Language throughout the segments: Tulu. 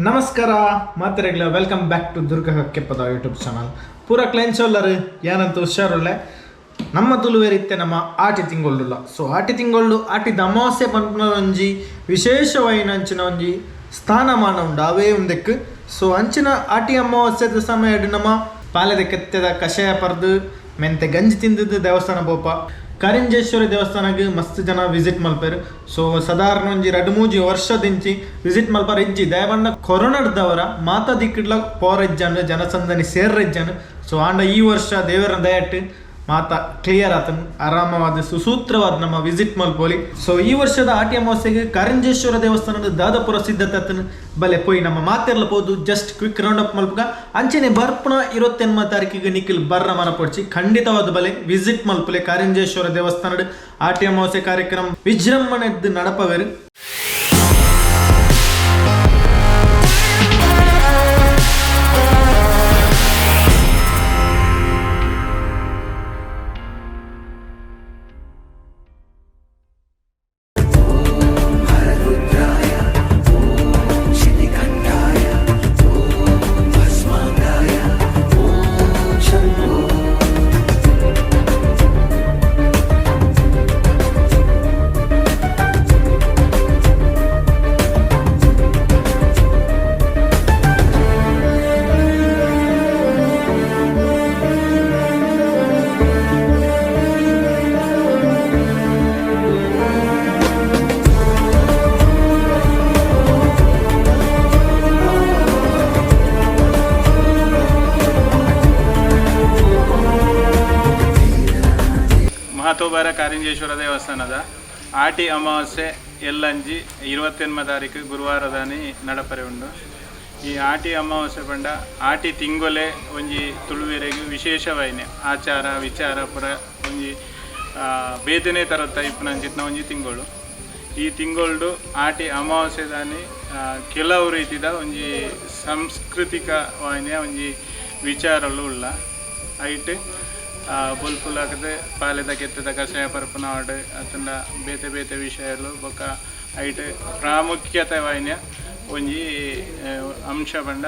ನಮಸ್ಕಾರ ಮಾತೆರೆಗ್ಲ, welcome back to Durga Keppadavu YouTube channel. ಪೂರ ಕ್ಲೈನ್ಸೋಲ್ಲರು ಏನಂತ ಹುಷಾರುಳ್ಳೆ. ನಮ್ಮ ತುಳುವೆರಿತ್ತೆ ನಮ್ಮ ಆಟಿ ತಿಂಗೊಳ್ಳುಲ್ಲ. ಸೊ ಆಟಿ ತಿಂಗೊಳ್ಳು ಆಟಿದ ಅಮಾವಾಸ್ಯೆ ಪನ್ಪುನ ಒಂಜಿ ವಿಶೇಷವಾಯಿನ ಅಂಚಿನ ಒಂಜಿ ಸ್ಥಾನಮಾನ ಉಂಡು ಅವೇ ಉಂದೆಕ್. ಸೊ ಅಂಚಿನ ಆಟಿ ಅಮಾವಾಸ್ಯೆದ ಸಮಯಡ್ ನಮ್ಮ ಪಾಲೆದ ಕೆತ್ತೆದ ಕಷಾಯ ಪರ್ದು, ಮೆಂತೆ ಗಂಜಿ ತಿಂದದ್ದು ದೇವಸ್ಥಾನ ಪೋಪ. ಕಾರಿಂಜೇಶ್ವರಿ ದೇವಸ್ಥಾನಕ್ಕೆ ಮಸ್ತ್ ಜನ ವಿಸಿಟ್ ಮಲ್ಪೆರ್. ಸೊ ಸಾಧಾರಣ ಒಂಜಿ ರಡ್ಡ್ ಮೂಜಿ ವರ್ಷದಿಂಚಿ ವಿಸಿಟ್ ಮಲ್ಪರ ಇಜ್ಜಿ. ದಯಬಂಡ ಕೊರೋನಾಡ್ದವರ ಮಾತ ದಿಕ್ಕಿಡ್ಲ ಪೋರ ಇಜ್ಜಾನ್, ಜನಸಂದಣಿ ಸೇರ್ರ ಇಜ್ಜಾನ್. ಸೊ ಆಂಡ ಈ ವರ್ಷ ದೇವರ ದಯಟ್ ಮಾತ ಕ್ಲಿಯರ್ ಆತನ್, ಆರಾಮವಾದ ಸುಸೂತ್ರವಾದ ನಮ್ಮ ವಿಸಿಟ್ ಮಲ್ಪೋಲಿ. ಸೊ ಈ ವರ್ಷದ ಆಟಿ ಅಮಾವಾಸ್ಯೆಗೆ ಕಾರಂಜೇಶ್ವರ ದೇವಸ್ಥಾನದ ದಾದಪುರ ಸಿದ್ಧತೆ ಆತನ್ ಬಲೆ ಪೋಯಿ ನಮ್ಮ ಮಾತೆರ್ಲ ಪೋದು ಜಸ್ಟ್ ಕ್ವಿಕ್ ರೌಂಡ್ ಅಪ್ ಮಲ್ಪುಗ. ಅಂಚನೆ ಬರ್ಪುನ 28 ತಾರೀಕಿಗೆ ನಿಖಿಲ್ ಬರ್ರ ಮನ ಪೊಡ್ಚಿ, ಖಂಡಿತವಾದ ಬಲೆ ವಿಸಿಟ್ ಮಲ್ಪುಲೆ. ಕಾರಂಜೇಶ್ವರ ದೇವಸ್ಥಾನದ ಆಟಿ ಅಮಾವಾಸ್ಯೆ ಕಾರ್ಯಕ್ರಮ ವಿಜೃಂಭಣೆದ್ದು ನಡಪವೇರು. ಮಹತೋಬಾರ ಕಾರಿಂಜೇಶ್ವರ ದೇವಸ್ಥಾನದ ಆಟಿ ಅಮಾವಾಸ್ಯೆ ಎಲ್ಲಂಜಿ 28 ತಾರೀಕು ಗುರುವಾರದಾನಿ ನಡಪರೆ ಉಂಡು. ಈ ಆಟಿ ಅಮಾವಾಸ್ಯೆ ಪಂಡ ಆಟಿ ತಿಂಗೊಲೆ ಒಂಜಿ ತುಳುವೆರೆಗ್ ವಿಶೇಷವಾಯಿನ ಆಚಾರ ವಿಚಾರ ಪುರ ಒಂಜಿ ಬೇತೆನೇ ತರತ್ತ ಇಪ್ಪುನಂಚಿತ್ತಿನ ಒಂಜಿ ತಿಂಗಳು. ಈ ತಿಂಗೊಳ್ಡು ಆಟಿ ಅಮಾವಾಸ್ಯೆದಾನಿ ಕೆಲವು ರೀತಿದ ಒಂಜಿ ಸಾಂಸ್ಕೃತಿಕವಾಯಿನ ಒಂಜಿ ವಿಚಾರಲು ಉಲ್ಲ. ಐಟ್ ಬೊಲ್ಪುಲಾಕದೆ ಪಾಲೆದ ಕೆತ್ತದ ಕಷಾಯ ಪರ್ಪುನ ಆಡ್ ಅತ್ತಂಡ ಬೇತೆ ಬೇತೆ ವಿಷಯಲು. ಬೊಕ್ಕ ಐಟ್ ಪ್ರಾಮುಖ್ಯತೆವಾಯಿನ ಒಂಜಿ ಅಂಶ ಪಂಡ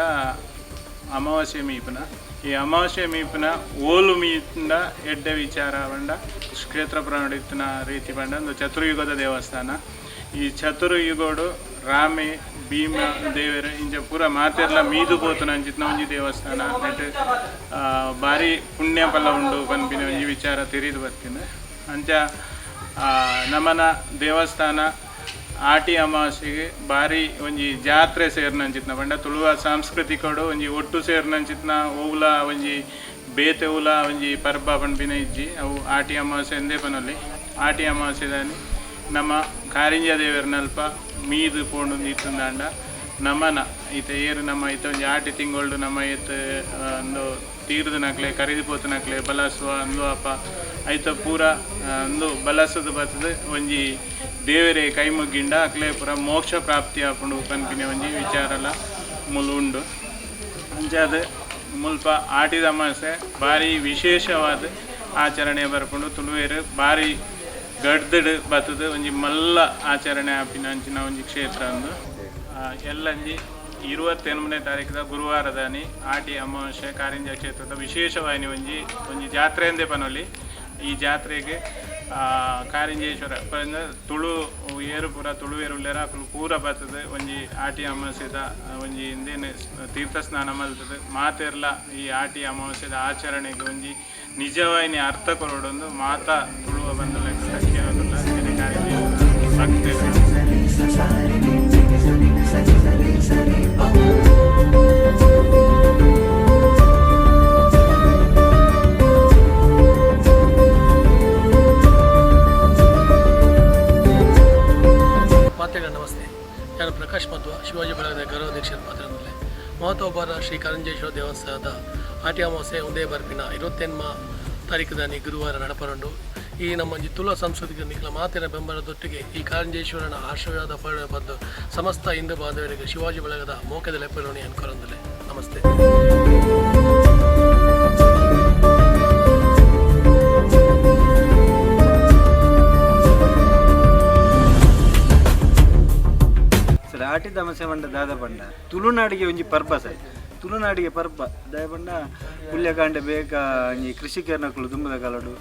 ಅಮಾವಾಸ್ಯೆ ಮೀಪುನ. ಈ ಅಮಾವಾಸ್ಯೆ ಮೀಪುನ ಓಲು ಮೀಂಡ ಎಡ್ಡೆ ವಿಚಾರ ಪಂಡ ಕ್ಷೇತ್ರ ಪುರಾಣ ಇತ್ತಿನ ರೀತಿ ಪಂಡ ಒಂದು ಚತುರ್ಯುಗದ ದೇವಸ್ಥಾನ. ಈ ಚತುರ್ಯುಗೋಡು ರಾಮೆ ಭೀಮ ದೇವೆರ್ ಇಂಚ ಪೂರ ಮಾತೆರ್ಲ ಮೀದು ಪೋತುನ ಅಂಚಿತ್ತಿನ ಒಂಜಿ ದೇವಸ್ಥಾನ. ನೆಟ್ ಬಾರಿ ಪುಣ್ಯ ಫಲ ಉಂಡು ಪನ್ಪಿನ ಒಂಜಿ ವಿಚಾರ ತೆರಿದು ಬತ್ತಿನ. ಅಂಚ ನಮನ ದೇವಸ್ಥಾನ ಆಟಿ ಅಮಾವಾಸ್ಯೆಗ್ ಬಾರಿ ಒಂಜಿ ಜಾತ್ರೆ ಸೇರಿನಂಚಿತ್ತಿನ ಪಂಡ ತುಳುವ ಸಾಂಸ್ಕೃತಿಕಡು ಒಂಜಿ ಒಟ್ಟು ಸೇರಿನಂಚಿತ್ತಿನ ಒವ್ಲ ಒಂಜಿ ಬೇತೆ ಒವ್ಲ ಒಂಜಿ ಪರ್ಬ ಪನ್ಪಿನ ಇಜ್ಜಿ, ಅವು ಆಟಿ ಅಮಾವಾಸ್ಯೆ ಎಂದೇ ಪನೊಲಿ. ಆಟಿ ಅಮಾವಾಸ್ಯೆದಾನಿ ನಮ್ಮ ಕಾರಿಂಜ ದೇವೆರ್ನಲ್ಪ ಮೀದು ಪೋಂಡು ಇತ್ತುಂದಾಂಡ ನಮನ ಇತ್ತೆ ಏರು ನಮ್ಮ ಇತ್ತೆ ಒಂಜಿ ಆಟಿ ತಿಂಗೊಳ್ಡು ನಮ್ಮ ಏತ್ ಅಂದು ತೀರ್ದನಕ್ಲೆ ಕರಿದು ಪೋತುನಕ್ಲೆ ಬಲಸುವ ಅಂದು ಅಪ ಐತ ಪೂರ ಅಂದು ಬಲಸದ ಬತ್ತದ ಒಂಜಿ ದೇವರೇ ಕೈ ಮುಗ್ಗಿಂಡ ಅಕ್ಲೆ ಪೂರ ಮೋಕ್ಷ ಪ್ರಾಪ್ತಿ ಆಪುಂಡು ಪನ್ಪಿನ ಒಂಜಿ ವಿಚಾರಲ ಮೂಲು ಉಂಡು. ಅಂಚಾದ್ ಮುಲ್ಪ ಆಟಿದ ಅಮಾವಾಸ್ಯೆ ಬಾರಿ ವಿಶೇಷವಾದ ಆಚರಣೆ ಬರ್ಪುಂಡು. ತುಳುವೆರ್ ಬಾರಿ ಗಡ್ದಡ್ ಬತ್ತದ ಒಂಜಿ ಮಲ್ಲ ಆಚರಣೆ ಆಪಿನ ಅಂಚಿನ ಒಂಜಿ ಕ್ಷೇತ್ರ ಅಂದು. ಎಲ್ಲಂಜಿ 28ನೇ ತಾರೀಕುದ ಗುರುವಾರದಾನಿ ಆಟಿ ಅಮಾವಾಸ್ಯೆ ಕಾರಿಂಜ ಕ್ಷೇತ್ರದ ವಿಶೇಷವಾಯಿನ ಒಂಜಿ ಒಂಜಿ ಜಾತ್ರೆ ಎಂದೇ ಪನೊಲಿ. ಈ ಜಾತ್ರೆಗೆ ಕಾರಿಂಜೇಶ್ವರ ಪಂಡ ತುಳು ಏರು ಪೂರ ತುಳುವೇರು ಉಲ್ಲೆರ್, ಅಕುಲು ಪೂರ ಬತ್ತದ ಒಂಜಿ ಆಟಿ ಅಮಾವಾಸ್ಯೆದ ಒಂಜಿ ಇಂದೇನು ತೀರ್ಥ ಸ್ನಾನ ಮಲ್ತದ ಮಾತೆರ್ಲ ಈ ಆಟಿ ಅಮಾವಾಸ್ಯೆದ ಆಚರಣೆಗೆ ಒಂಜಿ ನಿಜವಾಯಿನ ಅರ್ಥ ಕೊರೊಡೊಂದು ಮಾತಾ ತುಳುವ ಬಂಧುಲೆಗ್ ಕೇನೊಂದುಲ್ಲ ಕಾರಿಂಜೇಶ್ವರ ಭಕ್ತೆರ್. ಮಾತೆಗ ನಮಸ್ತೆ. ನಾನು ಪ್ರಕಾಶ್ ಮಧ್ವ, ಶಿವಾಜಿ ಬಳಗದ ಗೌರವಾಧ್ಯಕ್ಷರ ಪಾತ್ರದಲ್ಲಿ. ಮಹತ್ವಬಾರ ಶ್ರೀ ಕಾರಂಜೇಶ್ವರ ದೇವಸ್ಥಾನದ ಆಟಿ ಅಮಾವಾಸ್ಯೆ ಒಂದೇ ಬರ್ಪಿನ 28 ತಾರೀಕುದಾನಿ ಗುರುವಾರ ನಡಪರುಂಡು. ಈ ನಮ್ಮ ಒಂಜಿ ತುಳು ಸಾಂಸ್ಕೃತಿಕ ನಿಖಲ ಮಾತಿನ ಬೆಂಬಲದೊಟ್ಟಿಗೆ ಈ ಕಾರಂಜೇಶ್ವರನ ಆಶೀರ್ವಾದ ಪಡೆದ ಬಂದು ಸಮಸ್ತ ಹಿಂದೂ ಬಾಂಧವರಿಗೆ ಶಿವಾಜಿ ಬಳಗದ ಮೋಕದ ಲೆಪ್ಪರೋಣಿ ಅನ್ಕೊರಂದಲೆ. ನಮಸ್ತೆ. ಸರ್, ಆಟಿದ ಆಟಿದ ಅಮಾಸೆ ಪಂಡ ದಾದ ಪಂಡ ತುಳುನಾಡಿಗೆ ಒಂಜಿ ಪರ್ಬ ಸರ್. ತುಳುನಾಡಿಗೆ ಪರ್ಬ ದಾಯ ಪಂಡ ಪುಲ್ಯಕಾಂಡೆ ಬೇಗ ಒಂಜಿ ಕೃಷಿಕರ್ನಕುಲು ದುಂಬುದ ಕಾಲಡು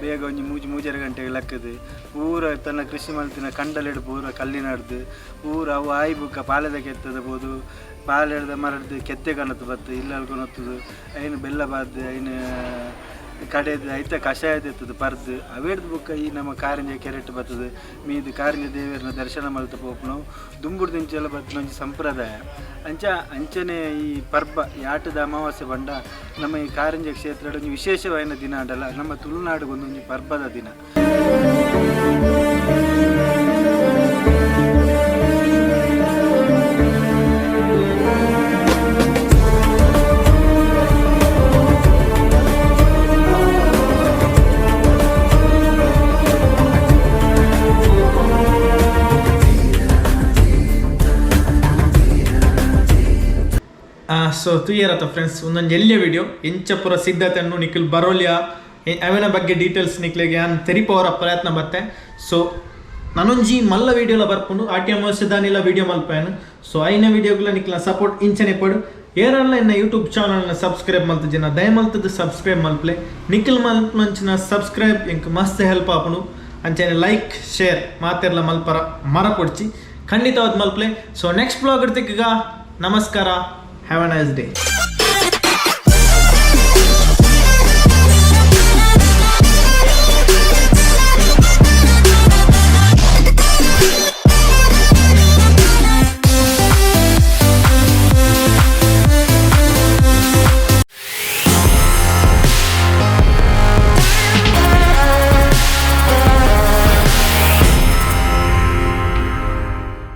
ಬೇಗ ಒಂಜಿ ಮೂಜಿ ಮೂಜರೆ ಗಂಟೆಗೆ ಲಕ್ಕದು ಪೂರ ತನ್ನ ಕೃಷಿ ಮಲ್ತಿನ ಕಂಡಲೆಡ್ ಪೂರ ಕಲ್ಲಿನಡ್ದು ಪೂರ ಅವು ಆಯಿ ಬುಕ್ಕ ಪಾಲೆದ ಕೆತ್ತದ ಪೋದು ಪಾಲೆಡ್ದ ಮರಡ್ದು ಕೆತ್ತೆ ಕಣತ್ತು ಬತ್ತು ಇಲ್ಲಲ್ ಕೊನೊತ್ತುದು ಐನು ಬೆಲ್ಲ ಬಾದ್ದು ಐನು ಕಡೆದು ಐತ ಕಷಾಯ ತೆತ್ತದು ಪರ್ದು ಅವೇಡ್ದು ಬುಕ್ಕ ಈ ನಮ್ಮ ಕಾರಿಂಜ ಕೆರೆಟ್ ಬತ್ತದು ಮೀದು ಕಾರಿಂಜ ದೇವರನ್ನ ದರ್ಶನ ಮಲ್ತು ಪೋಪುನವು ದುಂಬುಡ್ದಿಂಚೆಲ್ಲ ಬತ್ತಿನ ಒಂಜಿ ಸಂಪ್ರದಾಯ. ಅಂಚ ಅಂಚನೆ ಈ ಪರ್ಬ ಈ ಆಟದ ಅಮಾವಾಸ್ಯೆ ಪಂಡ ನಮ್ಮ ಈ ಕಾರಿಂಜ ಕ್ಷೇತ್ರದ ಒಂಜಿ ವಿಶೇಷವಾಯಿನ ದಿನ ಅಂಡಲ ನಮ್ಮ ತುಳುನಾಡಿಗೆ ಒಂದೊಂಜಿ ಪರ್ಬದ ದಿನ. ಸೊ ತುಯ್ಯರತ್ತ ಫ್ರೆಂಡ್ಸ್, ಒಂದೊಂದು ಎಲ್ಲಿಯ ವಿಡಿಯೋ ಎಂಚ ಪೂರ ಸಿದ್ಧತೆಯನ್ನು ನಿಖಿಲ್ ಬರೋಲಿಯ ಅವಿನ ಬಗ್ಗೆ ಡೀಟೇಲ್ಸ್ ನಿಕ್ಲೆಗೆ ಯಾನ್ ತೆರಿಪವರ ಪ್ರಯತ್ನ ಬತ್ತೆ. ಸೊ ನಾನೊಂಜಿ ಮಲ್ಲ ವಿಡಿಯೋಲ ಬರ್ಪುಂಡು ಆಟಿ ಅಮಾವಾಸ್ಯೆ ದಾನಿಲ ವಿಡಿಯೋ ಮಲ್ಪೇನು. ಸೊ ಐನ ವಿಡಿಯೋಗಳ ನಿಕ್ಲ ಸಪೋರ್ಟ್ ಇಂಚನೆ ಪಡು. ಏರಲ್ಲ ಎನ್ನ ಯೂಟ್ಯೂಬ್ ಚಾನಲ್ನ ಸಬ್ಸ್ಕ್ರೈಬ್ ಮಲ್ತಜಿನ ದಯಮಲ್ತದ್ದು ಸಬ್ಸ್ಕ್ರೈಬ್ ಮಲ್ಪ್ಲೆ. ನಿಖಿಲ್ ಮಲ್ಪಂಚಿನ ಸಬ್ಸ್ಕ್ರೈಬ್ ಎಂಕ್ ಮಸ್ತ್ ಹೆಲ್ಪ್ ಆಪುಂಡು. ಅಂಚನೆ ಲೈಕ್ ಶೇರ್ ಮಾತೆರ್ಲ ಮಲ್ಪರ ಮರ ಕೊಡ್ಚಿ, ಖಂಡಿತವಾದ ಮಲ್ಪ್ಲೆ. ಸೊ ನೆಕ್ಸ್ಟ್ ಬ್ಲಾಗ್ ಇರ್ತಿಕ್ಕೀಗ ನಮಸ್ಕಾರ. Have a nice day.